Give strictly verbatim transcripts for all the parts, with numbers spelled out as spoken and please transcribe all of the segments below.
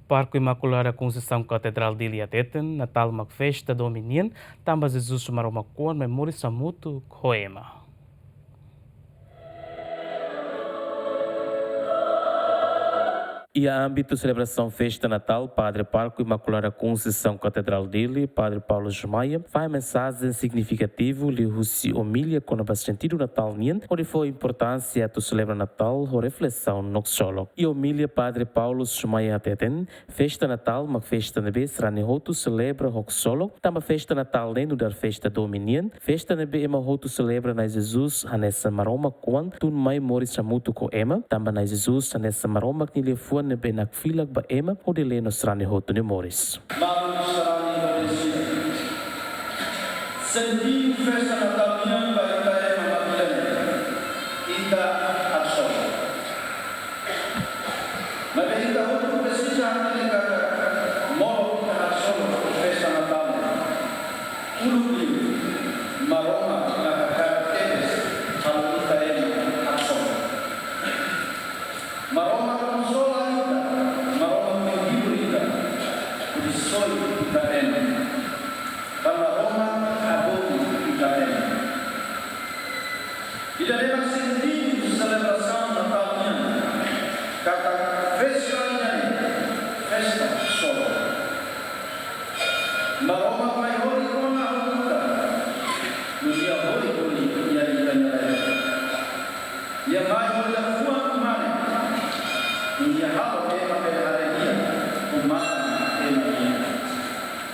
Pároku Imakulada Konseisaun Katedrál Dili hateten, Natál mak festa domin nian, tanba Jesus Maromak oan mai moris hamutuk ho ema. Iha ámbitu selebrasaun festa Natál, Padre Pároku Imakulada Konseisaun Katedrál Dili, Padre Paulo Maia, fahe mensajen signifikativu liuhusi omilia kona-ba sentidu Natál nian, hodi fó importánsia atu selebra Natál ho reflesaun no ksolok. Iha omilia Padre Paulo Maia hateten, festa Natál mak festa ne'ebé sarani hotu selebra ho ksolok, tanba festa Natál ne'e nu'udar festa domin nian, festa ne'ebé ema hotu selebra Na'i Jesus hanesan Maromak oan tun mai moris hamutuk ho ema, tanba Na'i Jesus hanesan Maromak nia liafuan ne'ebé nakfilak ba ema hodi lee no sarani hotu nia moris. Maluk sarani no sira. Sentidu festa Natál nian ba ita ema mak ita ne'e, ita haksolok. Maibé ita hotu presiza hatene katak molok ita haksolok iha festa Natál ne'e, uluk liu Maromak nia hakarak tebes halo ita ema haksolok. Maromak konsola ita, Maromak menghibur ita, hodi soi ita ema. Tanba Maromak hadomi ita ema. Ida-ne'e mak sentidu selebrasaun Natál nian, katak festa nian, festa ksolok. Maromak mai horik ona ho ita, no Nia horik hodi iha ita-nia laran. Nia mai ho liafuan umane, no Nia halo ema bele haree Nia, ho matan ema nian.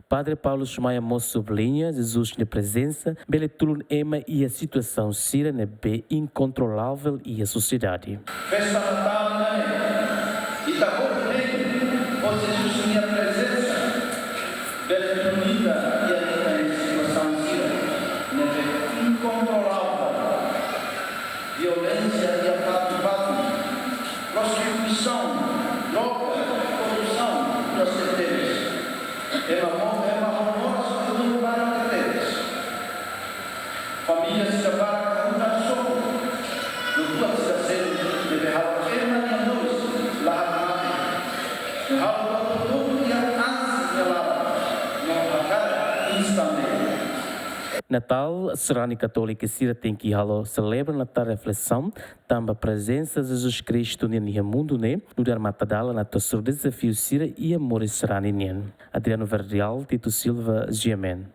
Padre Paulo Maia mós subliña, Jesus nia prezensa bele tulun ema iha situasaun sira ne'ebé inkontrolavel iha sosiedade. Festa Natál ne'e, ita hotu hein, ho Jesus nia prezensa, bele tulun ita iha ita-nia situasaun sira ne'ebé inkontrolavel. Violénsia iha fatin-fatin, prostituisaun, droga, korrupsaun, no sira tebes. Ema mo-, ema ho moras futuru barak tebes. Família sira barak haruka sobu, no buat sira seluk ne'ebé halo ema nia moris la hakmatek, no halo buat hotu-hotu iha ansi nia laran, no hakarak instan de'it. Natál, sarani katólika sira tenke halo selebra Natál reflesaun, tanba prezensa Jesus Kristu nian iha mundu ne'e nu'udar matadalan atu hasoru dezafiu sira iha moris sarani nian. Adriano Verdial, Tito Silva, G M N.